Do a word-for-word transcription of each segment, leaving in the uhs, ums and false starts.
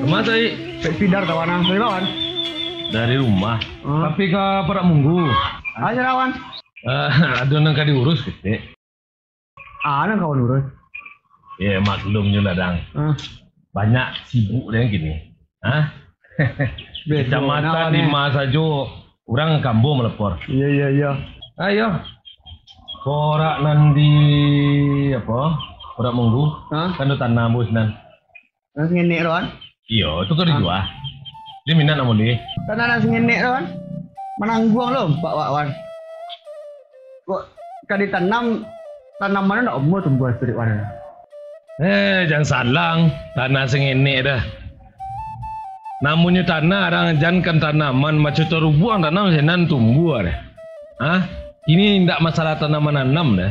Mas, ai. Pek pidar kawan ang. Dari kawan? Dari rumah. Hmm. Tapi ka Parak Munggu. Aja kawan. Eh, ado nan ka diurus, ketek. Ah, nan kawan urus. Ya, maklum jo lah, Dang. Ah. Banyak sibuk deh kini. Hah? Betul, kecamatan nah, lima sajo urang kambo malapor. Iya, iya, iya. Ayo. Parak nan di, apa? Parak Munggu. Hah? Kan ado tanah bos nan. Nan sangenek tu kan? Iyo, tu ka dijua. Dia minat nak muli. Tanah nan sangenek tu kan? Manangguang lo, Pak Wak, wan. Kok ka ditanam, tanaman ndak amuah tumbuah tu dek wan. Eh, jan salang, tanah sangenek dah. Namonyo tanah, urang jan kan tanaman, maco tarubuang tanam sinan tumbuah dah. Hah? Ini indak masalah tanam mananam dah.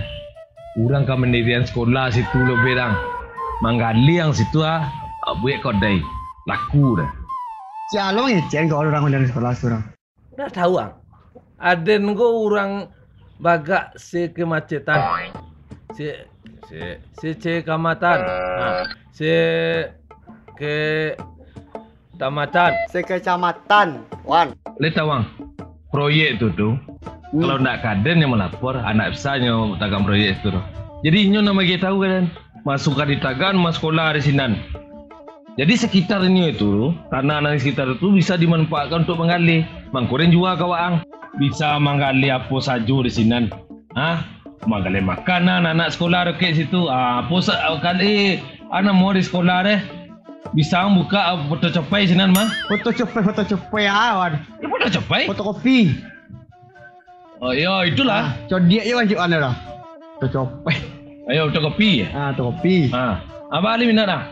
Urang ka mandirian sekolah situ lo, Berang. Manggali ang situ ah, buek kodai. Laku dah. Si Along ngecen kawan urang mandirian sekolah surang. Dah tahu ang. Aden ko urang bagak sekemacetan. Se, se, sekamatan. Ha. Se, ke, Tamatan. Sekecamatan, wan. Lai tahu ang, proyek tu tu, hmm, kalau ndak ka den yang malapor, anak bisanyo tagak proyek tu tu. Jadi inyo nan bagi tahu ka den, masuak ka ditagan, ma sekolah di sinan. Jadi sekitar inyo itu, tanah nan di sekitar itu bisa dimanfaatkan untuk manggaleh. Mangko den jua ka waang. Bisa manggaleh apo sajo di sinan. Hah? Manggaleh makanan anak sekolah doh kek situ. Ah, apo sa-, kali, ah, namo di sekolah deh. Bisa ang buka, ah, foto copai sinan mah. Foto copai, foto copai, ah, wan. Ya, foto copai. Fotokopi. Oh, yo, itulah. Ah, codiak je wajib anu dah. Foto copai. Ayo, fotokopi. Ah, fotokopi. Ah, apa Ali minat dah?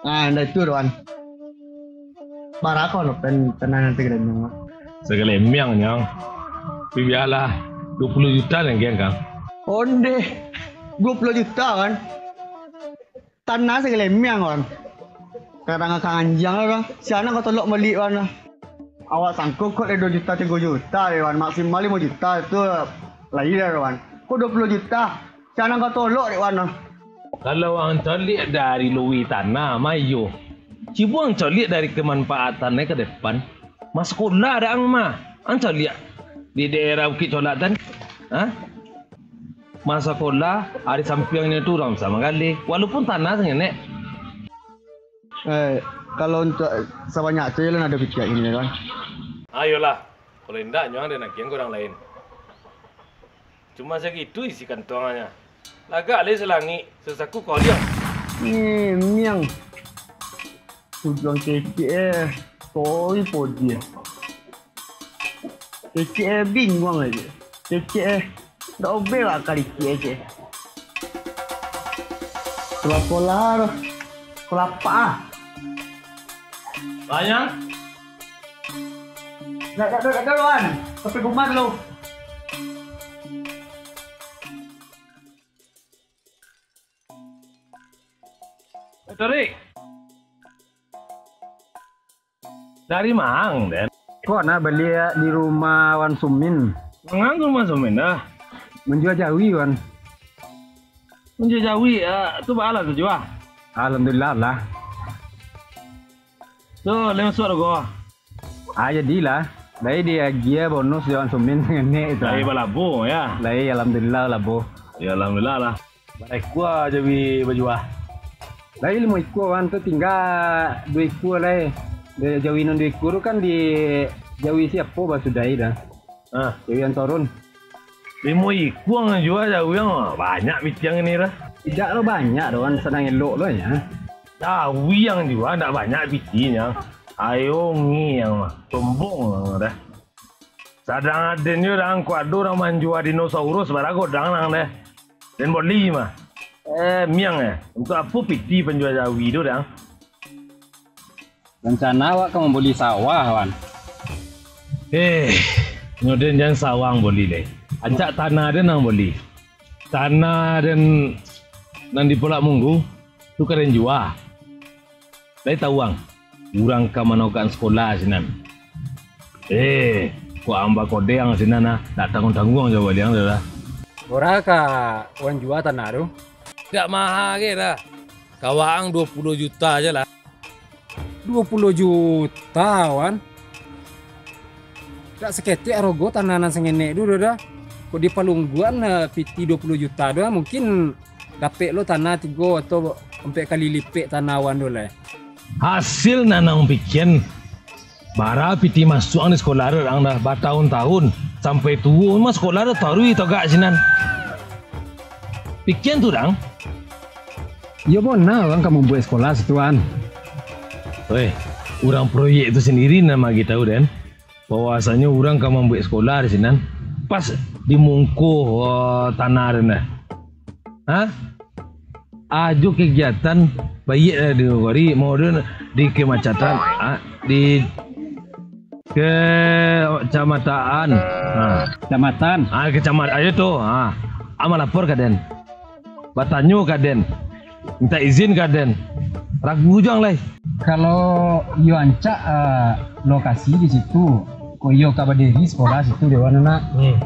Ah, ndak itu, wan. Bara ko lo pen-, tanah nan sagalemiang, Mak? Sagalemiang, Nyang. Tapi bialah, dua puluh juta nan gen, Kang. Onde, dua puluh juta, kan? Tanah sagalemiang, kan? Kadang ka anjiang lah, kan? Sianan ka tolok baliak, kan? Awak sangko kok lai dua juta, tigo juta, kan? Maksimal limo juta, itu lai lah, kan? Kok dua puluh juta? Sianan ka tolok dek wan. Kalau ang caliak dari luwi tanah mah iyo. Cubo ang caliak dari kemanfaatannyo ka depan. Ma sekolah dek ang mah. Ang caliak di daerah Bukik Colatan. Ha? Ma sekolah, di sampiangnyo tu urang bisa manggaleh. Walaupun tanah sangenek. Eh, kalau untuak sabanyak tu, yo lah ado pitiak gini kan. Ayolah, kalau indak, nyo ang den agiahan ka urang lain. Cuma sagitu isi kantuangnyo. Lagak lai salangik, sasaku koliang. Eh, miang. Tujuan kecek eh, koi podi. Kecek eh, bingung aja. Kecek eh, dak obel lah kali kecek eh. Kelapa lah, kelapa ah. Banyak? Dak, dak, dak, dak, dak, Wan. Sampai rumah dulu. Eh, Torik. Dari ma ang, Den? Ko nah baliak di rumah Wan Sumin. Mangang ka rumah Sumin dah? Manjua jawi, Wan. Manjua jawi, ah, tu baa lah tu jua? Alhamdulillah lah. Tu, lai masuak doh ko? Ah, jadilah. Lai diagiah bonus jo Wan Sumin sangenek tu. Lai balabo, ya? Lai, alhamdulillah, labo. Ya, alhamdulillah lah. Bara ikua jawi bajua? Lai limo ikua, Wan, tu tingga duo ikua lai. Jawi nan duo ikua tu kan di jawi si apo basudahi dah. Ah. Jawi Antorun. Limo ikua ang jua jawi ang, banyak pitiang ini dah. Indak lo banyak doh, Wan, sadang elok lo nyo. Jawi ang jua ndak banyak pitinyo. Ayo ngiang mah, sombong ang dah. Sadang aden jo dang, kok ado urang manjua dinosaurus, bara godang nang deh. Den boli mah. Eh, miang eh, untuak apo piti panjua jawi tu dang? Rancana awak ka mamboli sawah, Wan. Eh, nyo den jan sawah ang boli lai. Rancak tanah den ang boli. Tanah den nan di Parak Munggu, tu ka den jua. Lai tahu ang, urang ka manaugak sekolah sinan. Eh, kok ang bakodeng sinan ah, dak tangguang-tangguang jo baliang tu lah. Bara ka wan jua tanah tu? Dak maha ge dah. Ka waang duo puluah juta aja lah. Duo puluah juta, wan. Dak saketek arogo tanah nan sangenek tu doh, dah. Kok dipalungguan, eh, piti duo puluah juta tu, ah, mungkin dapek lo tanah tigo atau ampek kali lipek tanah wan tu lai. Hasil nan ang pikian, bara piti masuak ang di sekolah tu, ang dah batahun-tahun, sampai tuo mah sekolah tu taruih tagak sinan. Pikian tu, dang. Iyo, bona urang ka mambuek sekolah situ, an. Weh, urang proyek tu sandiri nan maagiah tahu den, bahwasanyo urang ka mambuek sekolah di sinan, pas di mungko, eh, tanah den dah. Ha? Ajo kegiatan baiak lah di Nagari, mau di, di kecamatan, ah, di kecamatan. Ha. Kecamatan. Ah, kecamatan, ayo tu. Ha. Ah, malapor ka den. Batanyo ka den. Minta izin ka den. Ragu juo ang lai. Kalau iyo rancak, ah, lokasi di situ, kok iyo ka badiri sekolah situ di wan, nak. Hmm.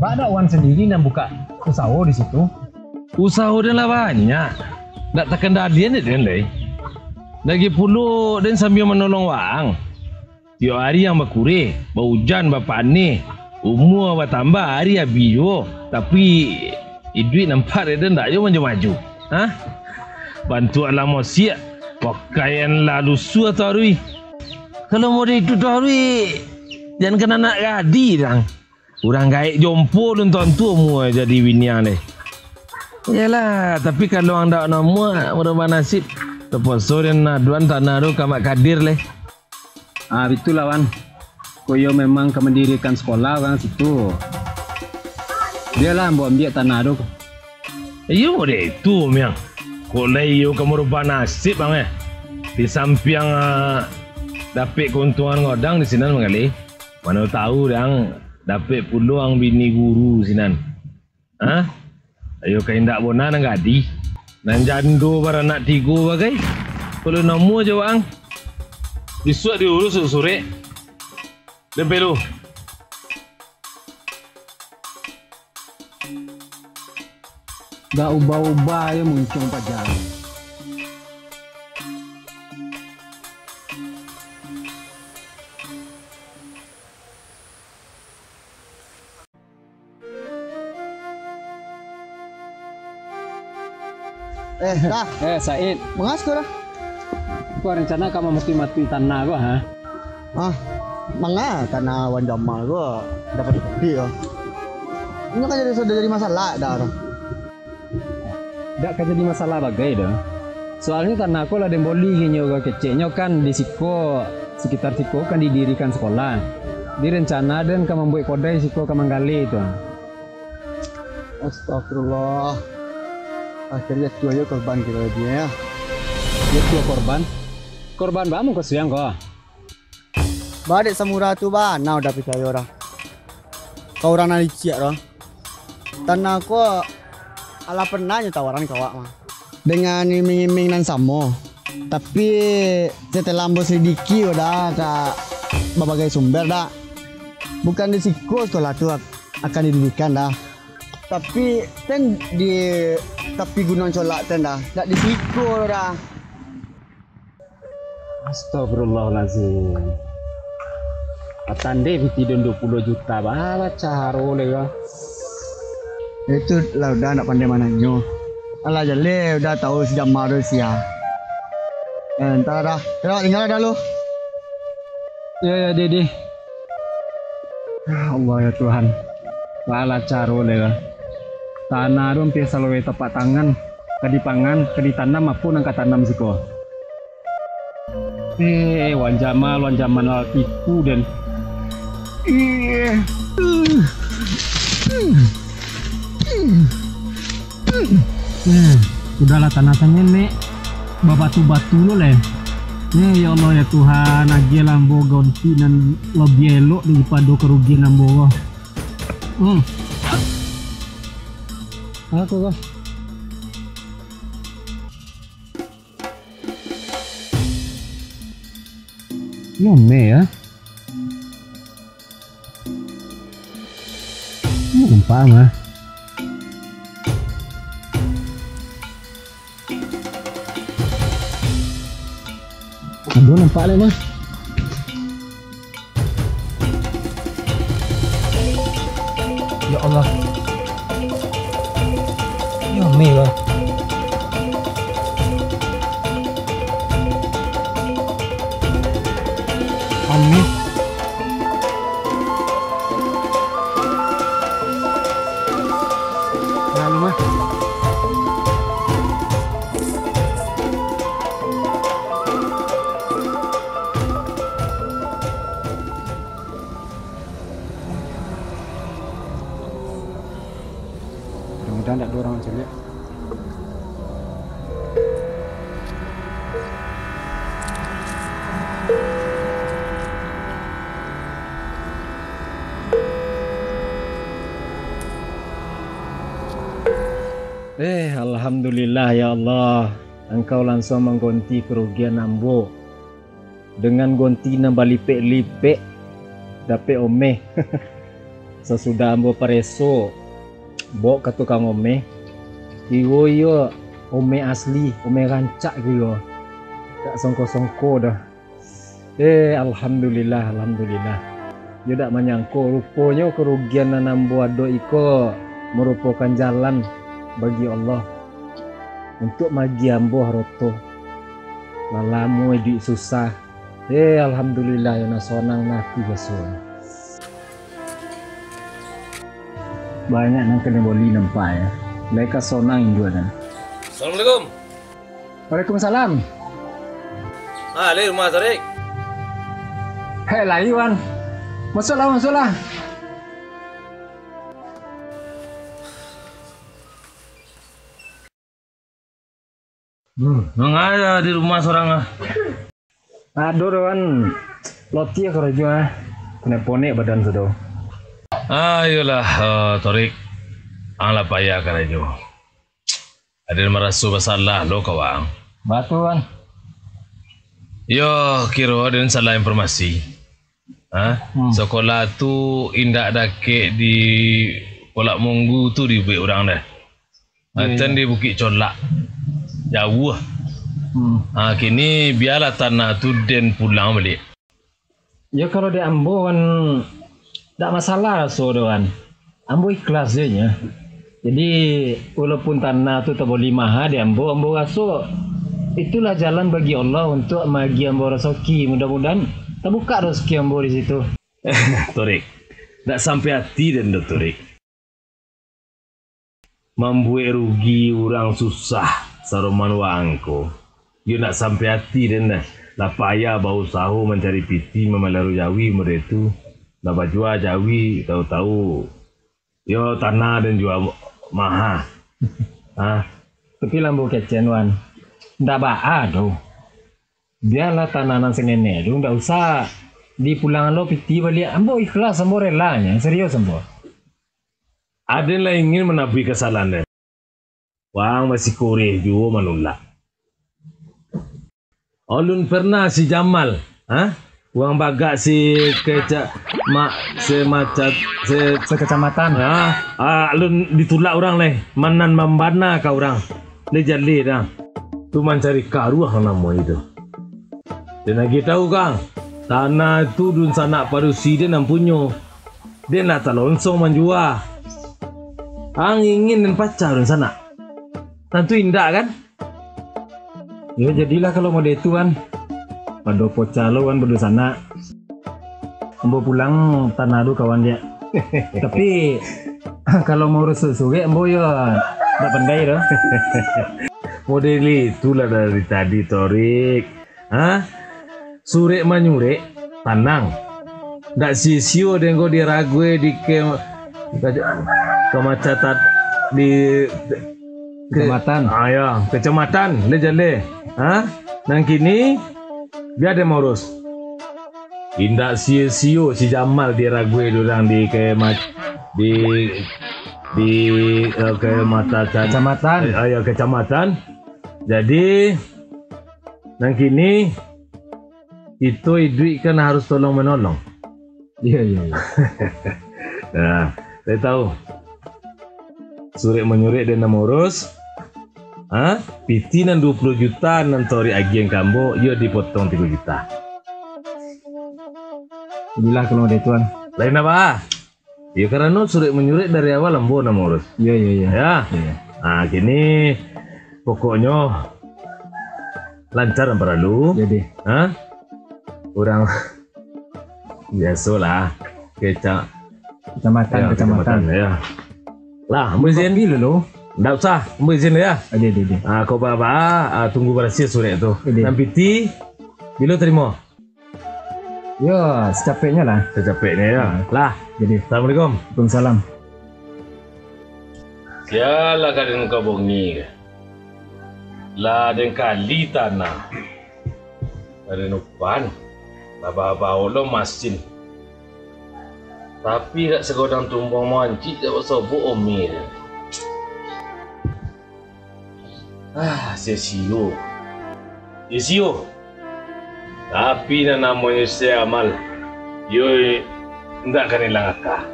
Ba dak wan sandiri nan buka usaho di situ? Usaho den lah banyak. Ndak takandalian dek den lai. Lagi pulo den sambia manolong waang. Tiok ari ang bakureh, baujan, bapaneh, umua batambah, ari abih juo, tapi iduik nampak dek den ndak juo maju-maju. Ha? Bantuak lah mosiak, pakaian lah lusuah taruih. Kalau model itu taruih, jan kanai anak gadih dang. Urang gaek jompo lun tantu mua jadi bini ang deh. Iyolah, tapi kalau ang dak namuah, murah banasib. Tapaso den aduan tanah tu ka Mak Kadir leh. Ah, bitulah, wan. Kok iyo memang ka mandirikan sekolah urang situ, bialah ambo ambiak tanah tu. Iyo, dek itu, Miang. Kok lai iyo ka marubah nasib, Bang, eh. Di sampiang, ah, dapek kauntungan ngodang di sinan manggaleh. Mano tahu, dang, dapek pulo ang bini guru sinan. Ha? Ayo ka indak bona nan gadih. Nan jando baranak tigo bagai. Kalau namuah jo ang. Bisuak diurus surek. Dempelu. Dak ubah-ubah aja muncuang paja. Eh, dah. Eh, Said. Manga siko dah? Ko rencana ka mamatuik-matuik tanah ko, ha? Ah, manga tanah wan Jamal ko dapek duit ko. Inyo kan jadi, sudah jadi masalah dah tu. Dak ka jadi masalah bagai doh. Soalnyo tanah ko lah den boli inyo ko, keceknyo kan di siko, sekitar siko kan didirikan sekolah. Di rencana den ka mambuek kodai siko ka manggaleh tu. Astagfirullah. Akhirnyo tuo jo korban kito tadi, yo. Yo tuo korban. Korban baa muko siang ko? Ba dek Samurah tu bana udah picayo dah. Ka urang nan licik tu. Tanah ko alah pernah nyo tawaran ka awak mah. Dengan iming-iming nan samo. Tapi setelah ambo selidiki dah ka babagai sumber dah. Bukan di siko sekolah tu ak-, akan didirikan dah. Tapi ten di tapi Gunuang Colak ten dah. Dak di siko dah. Astagfirullahalazim. Patandai piti den duo puluah juta, baa caro lai ko. Itu lah udah ndak pandai mananyo. Alah jaleh udah tahu si Jamal tu sia. Eh, entah dah. Yo, tinggal dah lu. Yo, yo, deh, deh. Ya Allah, ya Tuhan. Baa caro lai ko. Tanah tu ampia salawai tapak tangan. Ka dipangan, ka ditanam, apo nan ka tanam siko? Eh, Wan Jamal, Wan Jamal, tipu den. Ih. Eh, udahlah, tanah sangenek, babatu-batu lo leh. Eh, ya Allah, ya Tuhan, agiahlah ambo ganti nan labiah elok daripado karugian ambo ko. Hmm. Aku ko. Lame, ya. Ini nampak mah. Ado nampak lai, Mas. Ya Allah. Ya, ameh lah. Ameh. Lalu mah. Mudah-mudahan ndak ado urang caliak. Eh, alhamdulillah, ya Allah, Engkau lansuang manggonti karugian ambo dengan gonti nan balipek-lipek, dapek omeh. Sasudah ambo pareso, bawok ka tukang omeh, kiro iyo omeh asli, omeh rancak kiro. Dak songko-songko doh. Eh, alhamdulillah, alhamdulillah. Iyo dak manyangko, ruponyo karugian nan ambo adok iko marupokan jalan bagi Allah untuak maagiah ambo haroto. Lah lamo iduik susah. Eh, alhamdulillah, yo nan sonang ati rasonyo. Banyak nan kanai boli nampak yo. Lai ka sonang induak nan. Assalamualaikum. Waalaikumsalam. Ah, lai rumah Torik? Hek, lai, Wan. Masuaklah, masuaklah. Hmm, manga di rumah sorang ah? Ado doh, Wan. Loti karajo ah. Ponek-ponek badan sudah. Ah, iyolah, eh, Torik. Ang lah payah karajo. Aden maraso basalah lo ka waang. Batua, Wan. Yo, kiro aden salah informasi. Ha? Hmm. Sakolah tu indak dakek di Kolak Monggu tu dibuek urang deh. Iyo, iyo. Atan di Bukik Colak. Jauah. Hmm. Ha, kini bialah tanah tu den pulang baliak. Yo, kalau dek ambo, Wan, dak masalah raso doh, Wan. Ambo ikhlas je nyo. Jadi, walaupun tanah tu taboli maha dek ambo, ambo raso itulah jalan bagi Allah untuak maagiah ambo rasaki. Mudah-mudahan tabukak rasaki ambo di situ. Torik, dak sampai ati den doh, Torik. Mambuek rugi urang susah saroman waang ko. Yo ndak sampai ati den nah. Lah payah bausaho mancari piti mamaliharo jawi model tu. Lah bajua jawi, tahu-tahu yo tanah den jua maha. Ah. Tapi lah ambo kecekan, Wan. Ndak baa doh. Bialah tanah nan sangenek tu, ndak usah dipulangan lo piti baliak. Ambo ikhlas, ambo rela nyo, serius ambo. Aden lah ingin manabuih kasalahan den. Waang masih kureh juo manulak. Alun pernah si Jamal, ha? Urang bagak si keca-, ma-, semaca-, se-, Sekecamatan. Ha? Ah, alun ditulak urang lai. Manan mambana ka urang. Lai jaleh dah. Tu mancari karuah namo itu. Den agiah tahu, Kang. Tanah tu dunsanak padusi den nan punyo. Den lah talonsong manjua. Ang ingin den pacah dunsanak? Tantu indak, kan? Yo, jadilah kalau model tu, Wan. Pado pacah lo, Wan, badunsanak. Ambo pulang tanah tu ka Wan, diak. Tapi, kalau maurus surek, ambo yo ndak pandai doh. Model itulah dari tadi, Torik. Ha? Surek manyurek, tanang. Ndak sisio den ko dirague di ke-, kecamatan, di Kecamatan. Ah, ya, kecamatan, le jaleh. Ha? Nan kini, bia den maurus. Indak sio-sio si Jamal dirague urang di kemat-, di, di, eh, kemata-, Kecamatan. Eh, ya, kecamatan. Jadi, nan kini, kito iduik kan harus tolong-menolong. Iya, iya, iya. Nah, saya tahu. Surek-manyurek den nan maurus. Ha? Pitih nan duo puluah juta nan Torik agiahan ka ambo, iyo dipotong tigo juta. Inilah kalau dari Tuan. Lain apa? Iyo, karano surek manyurek dari awal ambo nan maurus. Iyo, iyo, iyo. Ya. Iyo. Ha, kini pokoknyo lancar nan paralu. Jadi. Ha? Urang biasolah. Keca-, Kecamatan, ya, kecamatan. Kecamatan, ya. Lah, ambo izin. Kopi dulu. Ndak usah, ambo izin ya. Ade, ade, ade. Ah, kok baa, ah, tunggu barasiah surek tu. Ade. Nan pitih, bilo tarimo? Yo, sacapeknyo lah. Sacapeknyo ya. Hmm. Lah. Jadi. Assalamualaikum. Waalaikumsalam. Sia lah ka den kabongi ka. Lah den kali tanah. Ka den upan. Lah ba-, baok lo masin. Tapi dak sagodang tumbuang mancik dak basobok ome tu. Ah, sia-sio. Sia-sio. Tapi nan namonyo Syekh Amal, iyo indak akan ilang aka.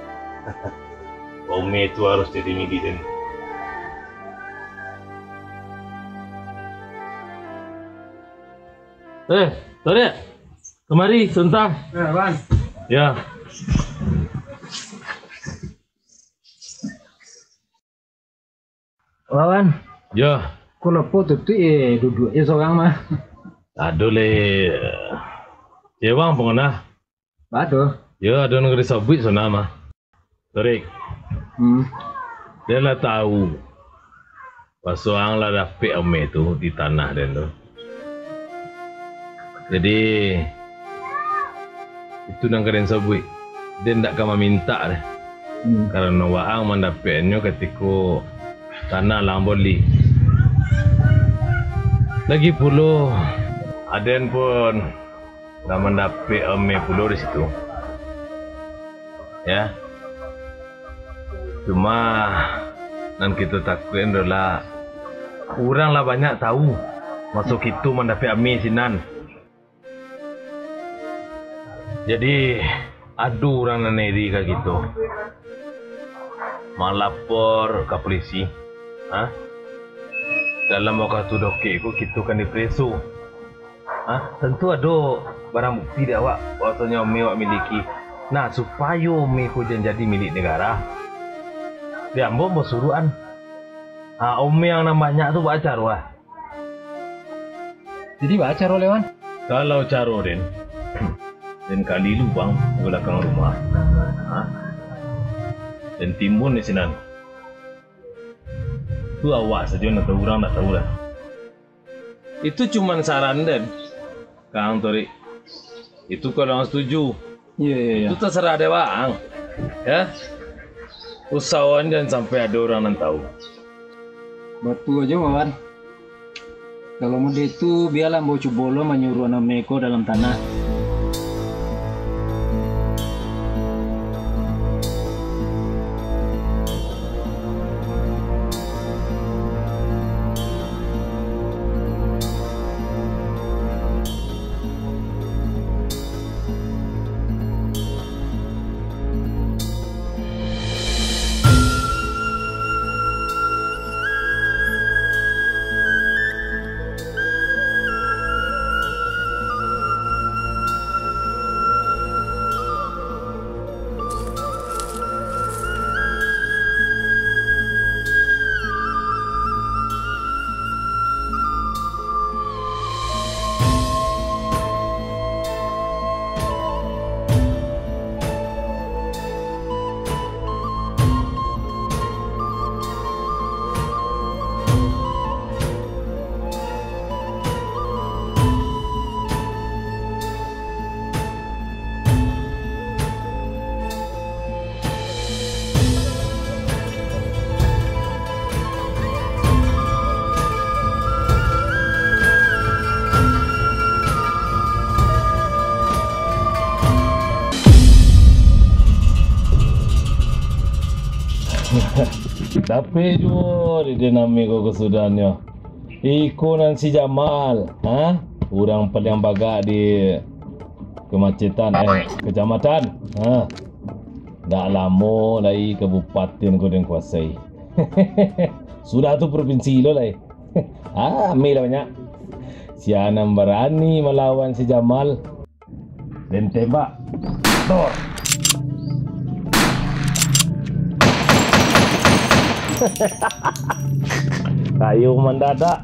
Ome tu harus jadi milik den. Eh, Torik, kamari sabanta. Ya, Wan. Ya. Wawan. Yo. Ko lopo tutuik, eh, duduak je sorang mah. Ado le. Cewang pangana. Bado. Yo, ado nan ka disabuik sana mah. Torik. Hmm. Den lah tahu. Pasoang lah dapek ome tu di tanah den tu. Jadi, itu nan ka den sabuik. Den ndak ka mamintak deh. Hmm. Karano waang mandapekannyo katiko tanah lah boli. Lagi pulo, aden pun lah mandapek ome pulo di situ. Ya. Cuma, nan kito takuik adalah, urang lah banyak tahu maso kito mandapek ome sinan. Jadi, ado urang nan iri ka kito, malapor ka polisi. Ha? Dalam wakatu dokek ko, kito kan dipareso. Ha? Tantu ado barang bukti di awak, bahwasonyo ome awak miliki. Nah, supayo ome ko jan jadi milik negara, di ambo, ambo suruakan. Ha, ome yang nan banyak tu baa caro lah. Jadi, baa caro, Lewan? Kalau caro den, den kali lubang di balakang rumah. Ha? Den timbun di sinan. Tu awak sajo nan tahu, urang ndak tahu lah. Itu cuman saran den, Kang Torik. Itu kalau ang setuju. Iya, iya, iya. Itu terserah dek waang. Ya. Usahoan jan sampai ado urang nan tahu. Batua jo, Wawan. Kalau model itu, bialah ambo cubo lo manyuruakan ome ko dalam tanah. Tapi juo di dinamik ko kasudahannyo. Iko nan si Jamal, ha? Urang paliang bagak di kamacetan, eh, kacamatan. Ha. Ndak lamo lai kabupaten ko den kuasai. Sudah tu propinsi lo lai. Ah, ameh lah banyak. Sia nan barani malawan si Jamal. Den tembak. Dor. Kayo mandadak.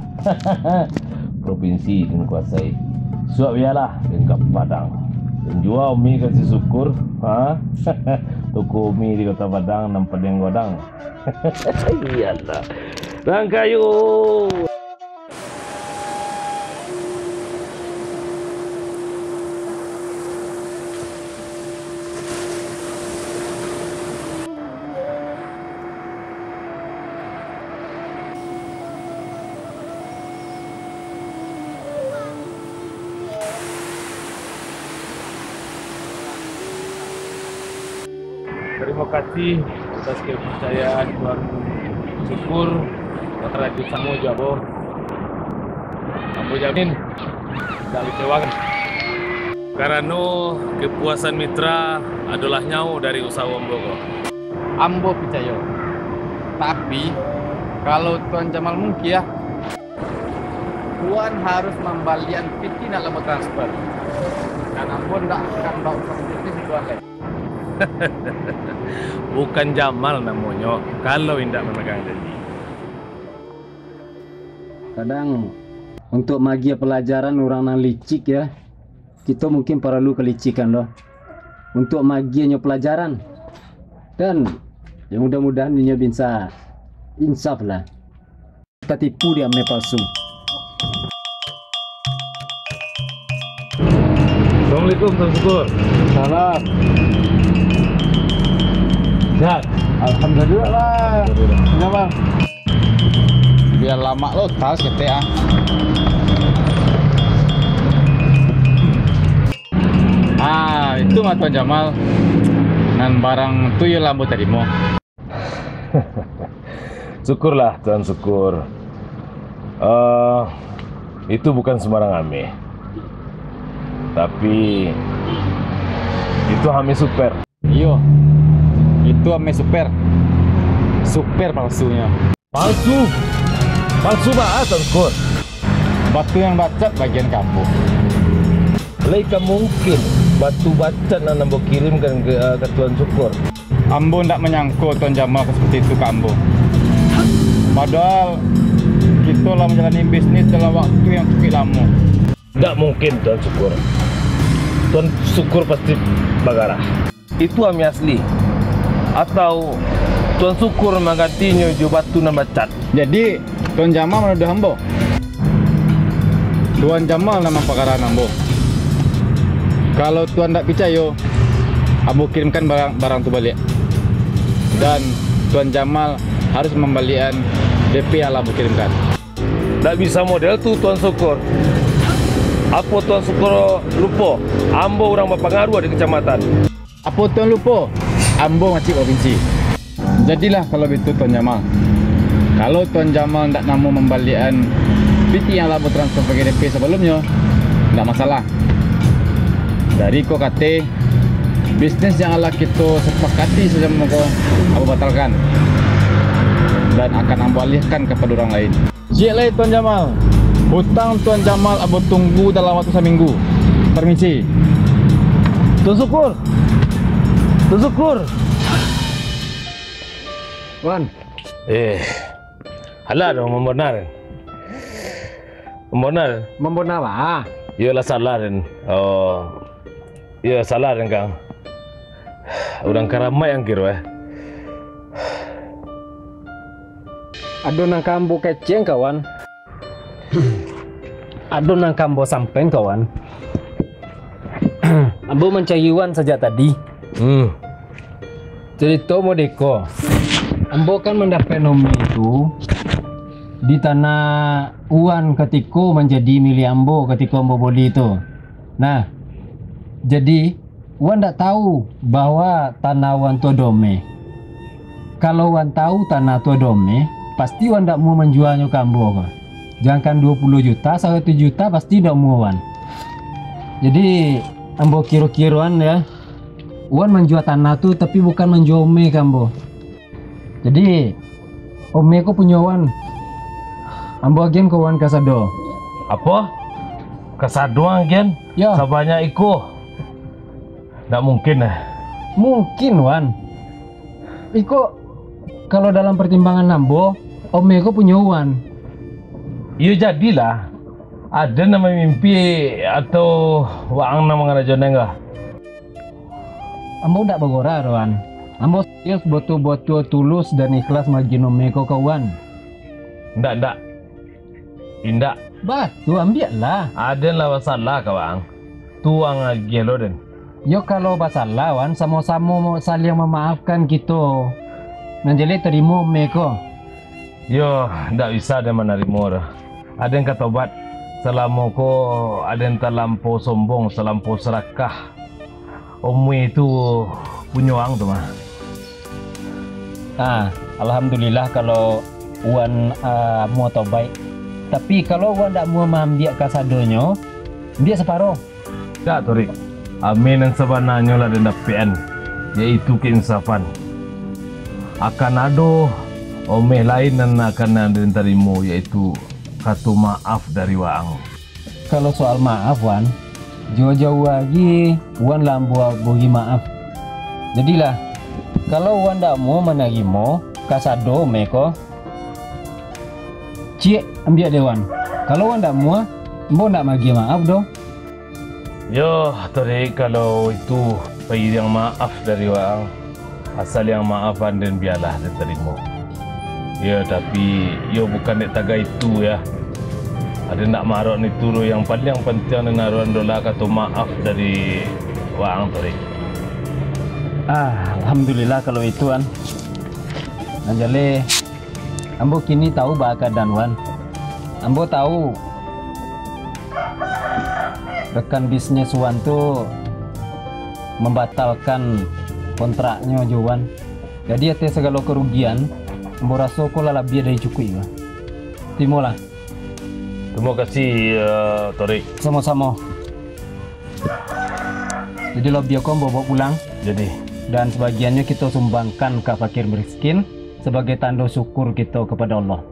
Provinsi den kuasai. Suak bialah den ka Padang. Den jua umi ka si Sukur. Ha? Toko umi di Kota Padang nan paliang godang. Iyolah. Nan kayo. Tarimo kasih atas kepercayaan Tuan Sukur, Tuan Rajo samo jo ambo. Ambo jamin, indak kecewa. Karano kepuasan mitra adolah nyawo dari usaho ambo ko. Ambo picayo. Tapi, kalau Tuan Jamal mungkin, Tuan harus mambalian piti nak lamo transfer. Dan ambo ndak akan bawa urusan bisnis di Tuan lai. Bukan Jamal namonyo, kalau indak mamegang janji. Kadang, untuk magiah pelajaran urang nan licik, ya, kito mungkin paralu kalicikan lo. Untuk magiahnyo pelajaran. Dan, ya mudah-mudahan inyo bisa insaf lah. Tatipu di ameh palsu. Assalamualaikum, Tuan Sukur. Salam. Sehat? Alhamdulillah lah. Alhamdulillah. Nyaman. Biar lamak lo, tas ketek ah. Ah, itu mah Tuan Jamal. Nan barang tu yo lah ambo tarimo. Syukurlah, Tuan, syukur. Eh, itu bukan sembarang ameh. Tapi, itu ameh super. Iyo, itu ameh super. Super palsunyo. Palsu? Palsu baa, Tuan Syukur? Batu nan bacat bagian ka ambo. Lai ka mungkin batu bacat nan ambo kirimkan ka, ka Tuan Syukur? Ambo ndak manyangko Tuan Jamal ka seperti itu ka ambo. Padahal, kito lah manjalani bisnis dalam waktu yang cukuik lamo. Ndak mungkin, Tuan Syukur. Tuan Syukur pasti bagarah. Itu ameh asli. Atau Tuan Syukur manggantinyo jo batu nan bacat? Jadi, Tuan Jamal manuduah ambo? Tuan Jamal nan mampakarahan ambo. Kalau Tuan ndak picayo, ambo kirimkan barang, barang tu baliak. Dan Tuan Jamal harus mambaliakan D P yang lah ambo kirimkan. Ndak bisa model tu, Tuan Syukur. Apo Tuan Syukur lupo? Ambo urang bapangaruah di kecamatan. Apo Tuan lupo? Ambo makcik provinsi. Jadilah kalau bitu Tuan Jamal. Kalau Tuan Jamal ndak namuah mambaliakan piti yang lah ambo transfer pakai D P sabalumnyo, ndak masalah. Dari ko kate, bisnis yang alah kito sapakati sajam ko, ambo batalkan. Dan akan ambo alihkan kapado urang lain. Ciek lai Tuan Jamal. Utang Tuan Jamal ambo tunggu dalam waktu saminggu. Permisi. Tuan Syukur. Tuan Syukur. Wan. Eh, alah dong, mambonar. Mambonar. Mambonar baa? Iyolah, salah den. Oh. Iyo, salah den, Kang. Urang karamaik ang kiro, eh. Ado nan ka ambo kecek, kawan. Ado nan ka ambo sampaian, kawan. Ambo mancari Wan sajak tadi. Hmm. Carito modeko. Ambo kan mandapek nomor tu di tanah Wan katiko manjadi milik ambo katiko ambo boli tu. Nah, jadi, Wan ndak tahu bahwa tanah Wan tu ado omeh. Kalau Wan tahu tanah tu ado omeh, pasti Wan ndak mau manjualnyo ka ambo ko. Jangankan dua puluh juta, saratus juta pasti ndak mau Wan. Jadi, ambo kiro-kiroan ya, Wan manjua tanah tu, tapi bukan manjua omeh ka ambo. Jadi, omeh ko punyo Wan. Ambo agiahan ko Wan kasado. Apo? Kasado agiahan? Yo. Sabanyak iko? Ndak mungkin, eh. Mungkin, Wan. Iko, kalau dalam pertimbangan ambo, Ome ko punyo Wan. Iyo jadilah. Aden nan mamimpi atau waang nan mangarajoan ko? Ambo ndak bagora doh, Wan. Ambo serius, batua-batua tulus dan ikhlas maagiahan Ome ko ka Wan. Ndak, ndak. Indak. Batua, ambiaklah. Aden lah basalah ka waang. Tu waang agiah lo den. Yo kalau basalah, Wan, samo-samo saliang mamaafkan kito. Nan jaleh tarimo Ome ko. Yo, ndak bisa den manarimo doh. Aden ka tobat. Salamo ko aden talampau sombong, talampau sarakah. Ome tu punyo waang tu mah. Ah, alhamdulillah kalau Wan, ah, amuah tobaik. Tapi kalau Wan ndak amuah maambiak kasadonyo, ambiak saparo. Dak, Torik. Ame nan sabananyo lah den dapek-an, yaitu keinsafan. Akan ado Ome lain nan akan den tarimo, yaitu kato maaf dari waang. Kalau soal maaf, Wan, jauah-jauah agi Wan lah ambo bari maaf. Jadilah, kalau Wan ndak amuah manarimo kasado Ome ko, ciek ambiak dek Wan. Kalau Wan ndak amuah, ambo ndak maagiah maaf doh. Yo, Torik, kalau itu pairiang maaf dari waang, asa liang maaf aden bialah den tarimo. Yo, tapi, yo bukan dek tagai itu, ya. Aden ndak maarok itu doh, yang paliang pantiang den arokan doh lah kato maaf dari waang, Torik. Ah, alhamdulillah kalau itu, Wan. Nan jaleh, ambo kini tahu baa kaadaan Wan. Ambo tahu rekan bisnis Wan tu mambatalkan kontraknyo jo Wan. Jadi, ateh sagalo karugian, ambo raso ko lah labiah dari cukuik, Wan. Tarimolah. Tarimo kasih, eh, Torik. Samo-samo. Jadi, labiah ko ambo bawa pulang. Jadi. Dan sabagiannyo kito sumbangkan ka fakir miskin sabagai tando syukur kito kapado Allah.